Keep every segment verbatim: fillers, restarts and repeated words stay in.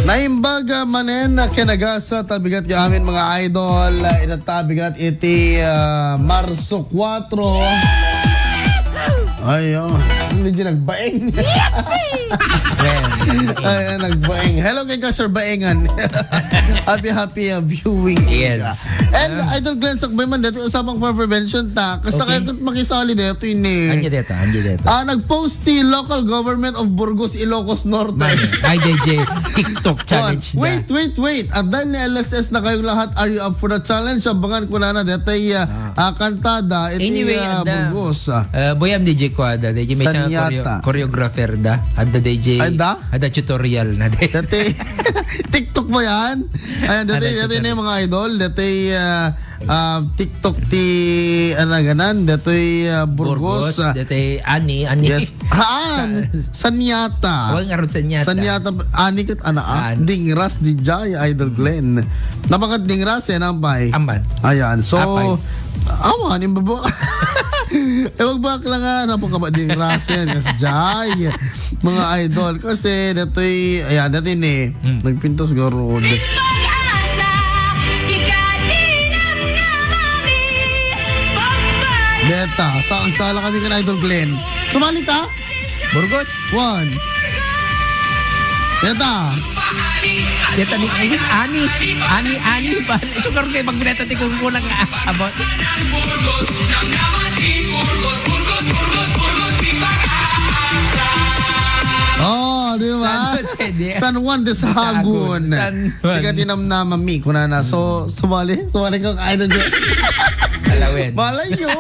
Naimbag, ah, manen, ah, kinagasat, ah, bigat nga amin, mga idol. Ah, inatabigat iti, ah, Marso kuwatro. Ay, oh. Medyo nagbaeng. Ay, ah, nagbaeng. Hello kay ka, Sir Baengan. Happy, happy, ah, viewing. Yes. And, Idol Glenn, sakbay man, dati usapang for prevention ta. Kasta Okay. kayo makisali dito, ini. Anya dito, anya dito. Ah, nag-post ti local government of Burgos, Ilocos Norte. Man, ay, D J, TikTok challenge na. Wait, wait, wait. At dahil ni L S S na kayong lahat, are you up for the challenge? Abangan ko na na, dito ay, ah, Ah. ah, kantada, iti, Anyway, ah, adda. Burgos, ah. Ah, Boyam, D J ko, ada, D J, may isang Sanyata. choreo-, choreographer da. Ada, D J, Ay, da? ada tutorial na, D J. Dati, TikTok ba yan? Ayan, dati, Ada dati na tutorial. yung mga idol, dati, ah, ah, TikTok ti, ano, ganan, dati, ah, Burgos, Burgos, ah. dati, Ani, Ani. Yes. Haan, Sa- Sanyata. Awan nga ron Sanyata. Sanyata, Ani ket ana, ah. An. Dingras, D J, Idol Glenn. Nabangat Dingras, eh, nampay. Amban. Ayan, so, Apay. awan, yung babo. Eh, wag ba lang nga, napakaba Dingras yan, kasi Jai. Mga idol, kasi datoy, ayan, dati ni, Hmm. nagpintas garod. Pag-asa, sikat, inam na mami, pagbalik. Deta, saan sala kami kan Idol Glenn? Sumali ta? Burgos. One. Deta. Deta ni Ani, Ani, Ani, Ani, pa. Sugar kay pag bineta ti kungkuna nga abot. Oh, di ba? San Jose, di. San Juan de Sahagun. San Juan. Sikat inam na mami, kunana. So, sumali, sumali ko kaya na dyan. Alawen. Malay nyo.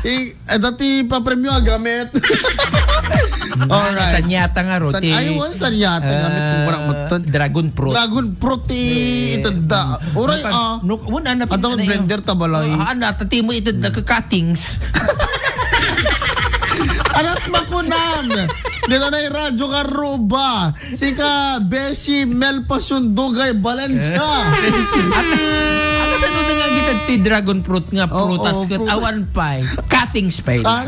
I-, eh, dati pa premyo agamit. Alright. Sanyata nga ro, San-, ti-, ay, wala, sanyata nga, may ah, kukurak mo ton. Dragon fruit. Dragon fruit, ti-, Eh, itadda. Oray, ah. Ano, wala na Adang pinanay, blender ta balay. Ah, ano, tati mo itadda ka cuttings. Arat makunam. Dito na yung radyo ka, Ruba. Sika, Beshi, Mel Pasyon, Dugay, Valencia. At, at saan na nga kita ti dragon fruit nga Oo, prutas kat fruit. Awan pa'y. Cuttings pa'y. Ah.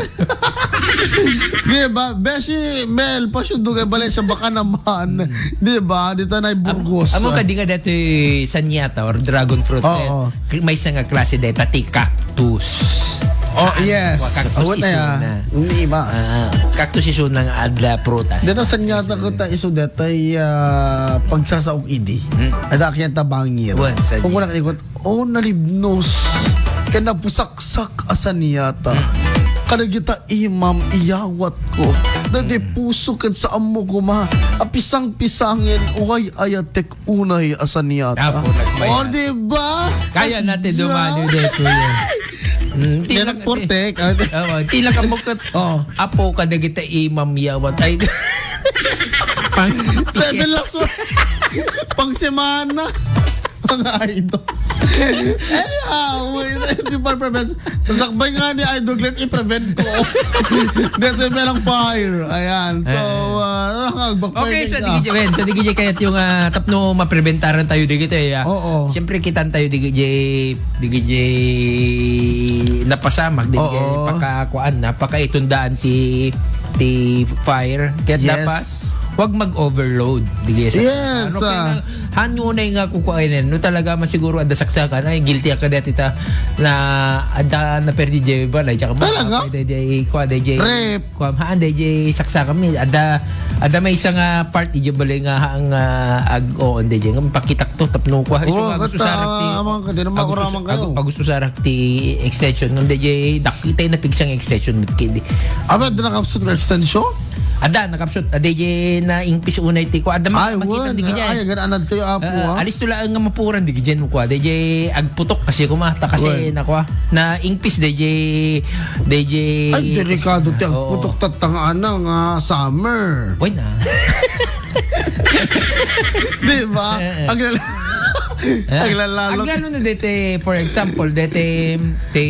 Di ba? Beshi, Mel Pasyon, Dugay, Valencia, baka naman. Hmm. Di ba? Dito na yung Burgos. Amo ka di nga dati sanyata or dragon fruit. Oo. Eh, may isang klase dito, ti cactus. Oh, yes. Cactus iso na. Hindi mas. Ah, cactus iso na nga adda prutas. Dito sanyata ko ta iso detoy, ah, pagsasaog idi. Hmm. Ada kaya tabangir. Wan, sa Kung di. Kulang ikot, oh, nalibnos. Kaya napusaksak a sanyata. Hmm. Kadagita imam iyawat ko. Dati Hmm. puso ket sa ammo kuma. Apisang-pisangen, uway ayatek unay a sanyata. Apo, nagmay- Oh, di ba? Kaya natin Asya. dumali dito yun. Mm, Yan tila ang portek. Oo, tila ka mo kat-, Oh. apo ka na kita imam yawat. Ay, pang, Seven last one. Pang semana. Mga idol. Anyhow, wait, di pa prevent. Sakbay nga ni Idol Glenn, i-prevent ko. Dito yung merong fire. Ayan. So, Eh. ah, nakakagback Okay, fire sa na. D J, well, sa D J kaya yung, ah, tapno mapreventaran tayo di kita, eh, ah. Oo. Siyempre, kitan tayo di J, di J napasamak, di J Oo. pakakuan, napakaitundaan ti, ti fire. Kaya Yes. dapat, wag mag-overload. Di J sa Yes, ano, kaya ah. nga, han yun ay nga kukuain, no, talaga masiguro adda saksakan, ay, guilty ako dati ta, na adda na per D J ba, like, tsaka Talaga? mga, D J, kuan, D J. Rep. Kuan, haan, D J saksakan mi. Adda, adda may isa nga part, ijo bali nga haang, ah, ag-, oo, D J, nga mapakitak to, tapno kuan. Isu Oo, nga gusto kat, sarak ti, ah, amang ka, di na pag gusto makuraman sa-, kayo. pag gusto sarak ti extension, no, D J, dakita yung napigsang extension, mit kidi. Aba, adda nakapsut nga extension? Adda, nakapsut, ah, D J na ingpis unay ti ko. Adda Ay, makita, wan. di ka dyan. Ay, agan-anad kayo, apo, Ah, ah. alis to lang nga mapuran, di ka dyan, kuan. D J, agputok kasi kuma, ta kasi Wan. na kuan. Na ingpis, D J, D J Ay, delikado ti Oo. agputok tattanga na nga summer. Buwan na. Di ba? Eh, eh. Ang Aglalalo. Aglalo na dete, for example, dete, te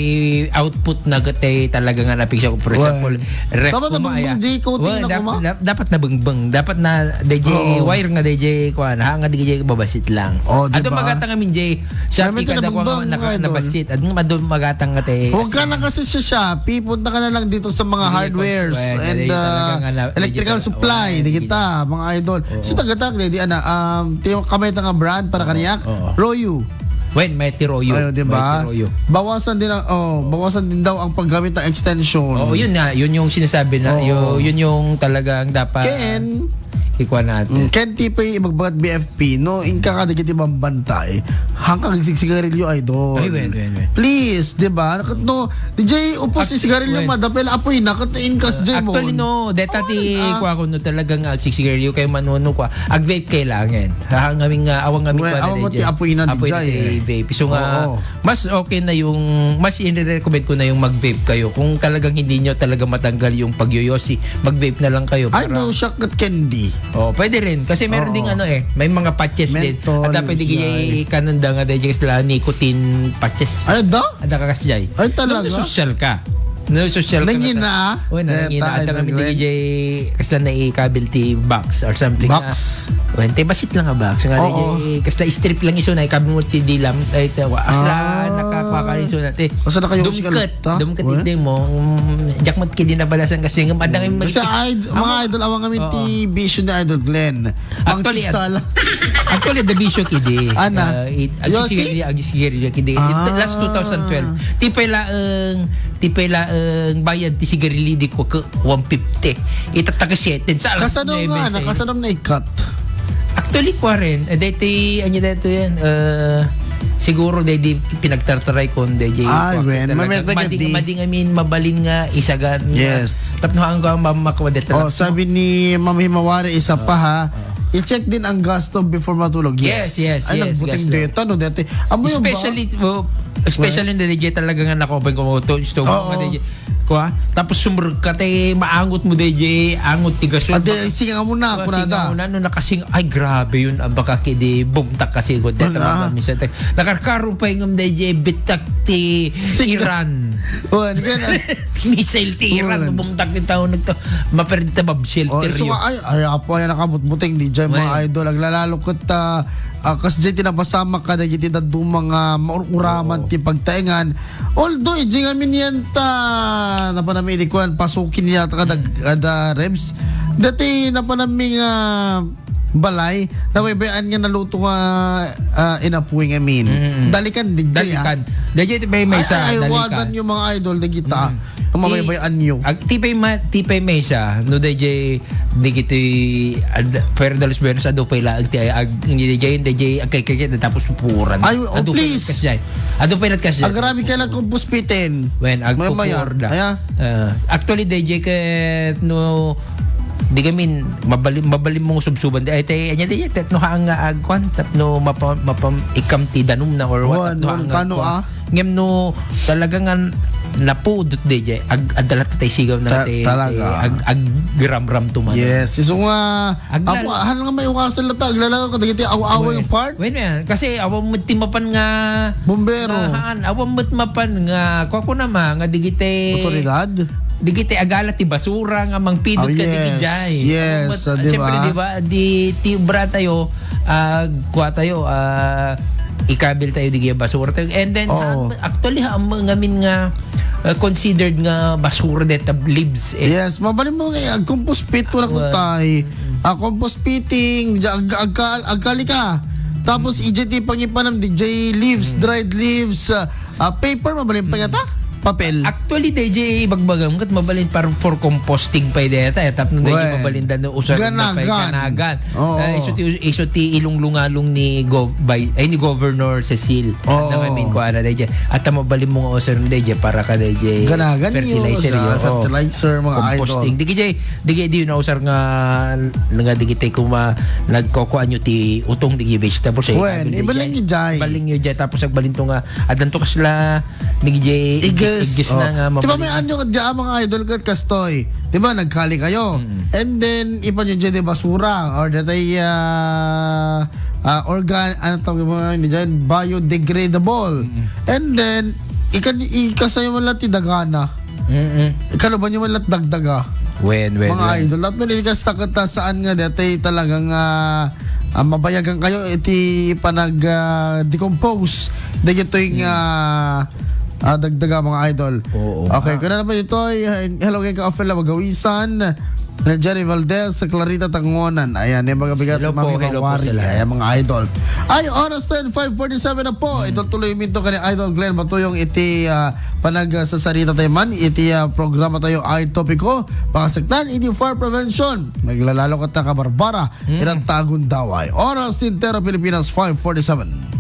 output na dete talaga nga napigsa ko. For example, ref Dapat ko maya. Nabungbong, Jay, coating Well, na dap-, kuma? dap-, dapat nabungbong. Dapat na, D J, Oo. wire nga D J, kuan, ha, nga D J, babasit lang. Oh, di Adu ba? Magatang amin, Jay. Siya, May tika da ko nabungbong, naka-, idol. Nabasit. Adu, adu magatang nga te. Huwag ka na kasi sa Shopee, punta ka na lang dito sa mga Hindi, hardwares cons-, well, and, hindi, uh, talaga nga na, electrical digital. supply, Well, di kita, mga idol. Oo. So, tagatak, di, di, ana, um, ti-, kamay ta nga brand para Oo, kaniak, oo. Royu. Wen, may ti Royu. Ayo, di ba? May ti Royu. Bawasan din ang, oh, bawasan din daw ang paggamit ng extension. Oo, yun nga, yun yung sinasabi na, Oo. yun, yun yung talagang dapat Ken, ikuha natin. Mm, Ken, ti pay ibagbagat B F P, no? Inka ka dagiti bambantay. Hangka agsigsigarilyo, idol. Ay, wen, wen, wen. Please, di ba? No, D J, upos Act-, ti sigarilyo, wen. Madapel, apoy na, kat inkas, Ah, J mo. Actually, no, deta ti Awan, ah. kuha ko, no, talagang agsigsigarilyo kay manuno kwa. Ag-vape kay langen. Ha, ngamin nga, awang ngamin Wen, kwa na, awan mo D J. ti apoy na, Apoy na D J, ti eh. vape. So nga, Oo. mas okay na yung, mas i-recommend ko na yung mag-vape kayo. Kung talagang hindi nyo talaga matanggal yung pagyoyosi, mag-vape na lang kayo Ay, para no, siya kat candy. Oh, pwede rin. Kasi meron Oo. ding ano eh, may mga patches din. Menthol, Ada pwede D J. giyay kananda nga D J sila nicotine patches. Ay, da? Ada ka kasi, Jay. Ay, talaga? Nung sosyal ka. Nung sosyal ka Nangina, na ah? Uy, nangina. Neta, Ada kami idol, D J, kasla na ikabil ti box or something Box. na. Uy, ti basit lang nga box. Nga Oo. D J, kasla strip lang iso na ikabil mo ti dilam. Ay, tawa. Asla, Ah. nakakwa ka iso na. Ti, Asa na kayo dumket. sigaret, ha? Dumket Uy. iti mo. Mm, diak mo kidi nabalasan kasi nga madang Hmm. yung Kasi mag- id-, mga Amo. idol, awang kami Ah. ti bisyo ni Idol Glenn. Actually, Mangkigsala. actually, the bisyo kidi. Ana? Uh, it, Yosi? agsisigiri, agsisigiri kidi. It, Ah. last two thousand twelve. Ti pay laeng, ti pay laeng bayad ti sigarilyo di ko ke one fifty. Itatakasieten sa alas Kasano nuebe nga, sa na, kasano na ikat? Actually, kwa rin. Eh, deti, anya dito yan? Uh, siguro, de, di pinagtartaray ko, de, di, Ay, kwa, wen, talaga. Mamay, Mading, di. mading, I mean, mabalin nga, isagan nga. Yes. Tapno ang ko, mamakwa, de, Oh, talaga. sabi ni Ma'am Himawari, isa pa, ha? Ah. I-check din ang gas stove before matulog. Yes, Yes. yes, Ay, yes, nagbuting gas stove. deta, no? Dati, amo yung ba? Especially, oh, especially Well, na D J talaga nga nakopen ko mo to, stove Oo. nga D J. Kwa? Tapos sumurog ka, te, maangot mo, D J, angot ti gasol. Ate, Baka singa mo na, Kwa, kunada. singa mo na, no, nakasing-, ay, grabe yun. Ah, baka kidi, bumtak kasi ko. Deta Wala. Mabami sa te. Nakarkaro pa yung D J, bitak ti Singa. Iran. Wan, gana. Missile ti Iran, Wan. bumtak ti tao nagto. Maperdi ta bomb Oh, shelter so, yun. ay, ay, apo, ay, nakabutbuting, D J, mga Wan. idol. Aglalalo ko ta, ah, kas J T napasamak ka, dagiti daduma nga maur-uraman Oo. ti pagtaengan. Although, iti ngamin yan ta, napanami, idi kuan, pasukin yata kada, kada Rebs. Dati, napanami nga balay, nabaybayan nga naluto nga, ah, inapuy ngamin. Mm. Dalikan, di, di, ah. Dalikan. Dagiti bay maysa, Ay, ay, dalikan. wadan yung mga idol, dagita. Mm. Ang mabaybayan nyo. Ag-, ti pay ma-, ti pay maysa, no, dayjay, digiti, ad-, Puerto de los Buenos, adu pay laeng ti ay, ag-, hindi dayjay, dayjay, agkaykayat, tapos pupuran. Ay, oh, Adu pay please. Kasjay. Adu pay kasjay. Agarami ka lang kung puspiten. Wen, Maya-maya. agpupur da. Aya? Ah, actually, dayjay ket no, di kami, mabalim, mabalim mong subsuban. Ay, tay, anya, dayjay, tapno haang nga agkuan, tapno mapa-, mapam-, ikam ti danum na or what, Wan, tapno wan, haang nga kano, agkuan. ah? Ngem no talaga nga napudot dayjay, ag-, adda latta tay sigaw na Ta-, ti, talaga. ti ag-, agramram to man. Yes, isu nga, Aglal- apo, han nga maiwasan latta, aglalalo kadagiti aw-away Wen. part. Wen, wen. Kasi awan met ti mapan nga Bombero. nga haan, awan met mapan nga, kwa ko na ma, nga digiti Otoridad? digiti agala ti basura nga mangpidot Oh, ka yes. digijay. Yes, Awan met, ah, di siyempre, ba? di ba, di ti obra tayo, ah, kwa tayo, ah, ikabil tayo di kaya basura tayo. And then, Oo. haan, actually, haan mo ngamin nga, ah, considered nga basura deta leaves, eh. Yes, mabalin mo nga, agkumpos pit, wala Well, kutay. mm. Ah, compost pitting, di-, ag-, agka-, agkali ka. Tapos, Mm. ijay ti pangipanam, di jay leaves, Mm. dried leaves, ah, ah, paper, mabalin pa Mm. yata? Papel. Actually, D J, ibagbagam ket mabalin para for composting pay deta, eh, tapno, D J, Wen. mabalin da no usaron da pay Ganagan. ganagan. Oo. Eh, isu ti, isu ti ilunglungalong ni Gov-, by, ay, ni Governor Cecil. Oo. Ano nga min ko, ano, D J? At ang mabalin mo nga usaron, D J, para ka, D J, Ganagan yun, fertilizer, ah, yun. Oo. fertilizer, mga Composting. idol. Di, D J, di, di yun nausar nga, nga di kita kuma, nagkukuha nyo ti utong, di, vegetables, eh. Wen, Sabi, D J, ibaling nyo, Jay. ibaling nyo, Jay. Tapos, agbalin to nga, adan to kasla, Ni J J, Igis, igis, igis oh. na nga, Di ba may mabalin. anyo, di, ah, mga idol, kat kastoy? Di ba, nagkali kayo? Mm. And then, ipan nyo dyan, di, basura, or datay, ah, ah, organ, ano tawag mo nga, hindi dyan, biodegradable. And then, ikan, ikasayo man lang ti dagana. Mm-mm. Ikaluban nyo man lang dagdaga. Wen, wen, Mga wen. idol, at nalikas ta kata saan nga dati talagang ah, ah, mabayagan kayo iti panag ah, decompose dagitoy nga ah, dagdaga, mga idol. Oo. Okay, kuna naman ito ay, hello kay Ka Ofel Magawisan, na Jerry Valdez, sa Clarita Tangonan. Ayan, yung mga bigat Hello sa mga po, hello po mawari. Sila. Ayan, mga idol. Ay, oras ten, five forty-seven na po. Ito tuloy minto kani Idol Glenn Matuyong iti ah, panag ah, sasarita tayo man, iti ah, programa tayo ay topiko, pangasektan, iti fire prevention. Naglalalo ka ta kabarbara, ilang tagundaway. Oras, Sintero, Pilipinas, five forty-seven.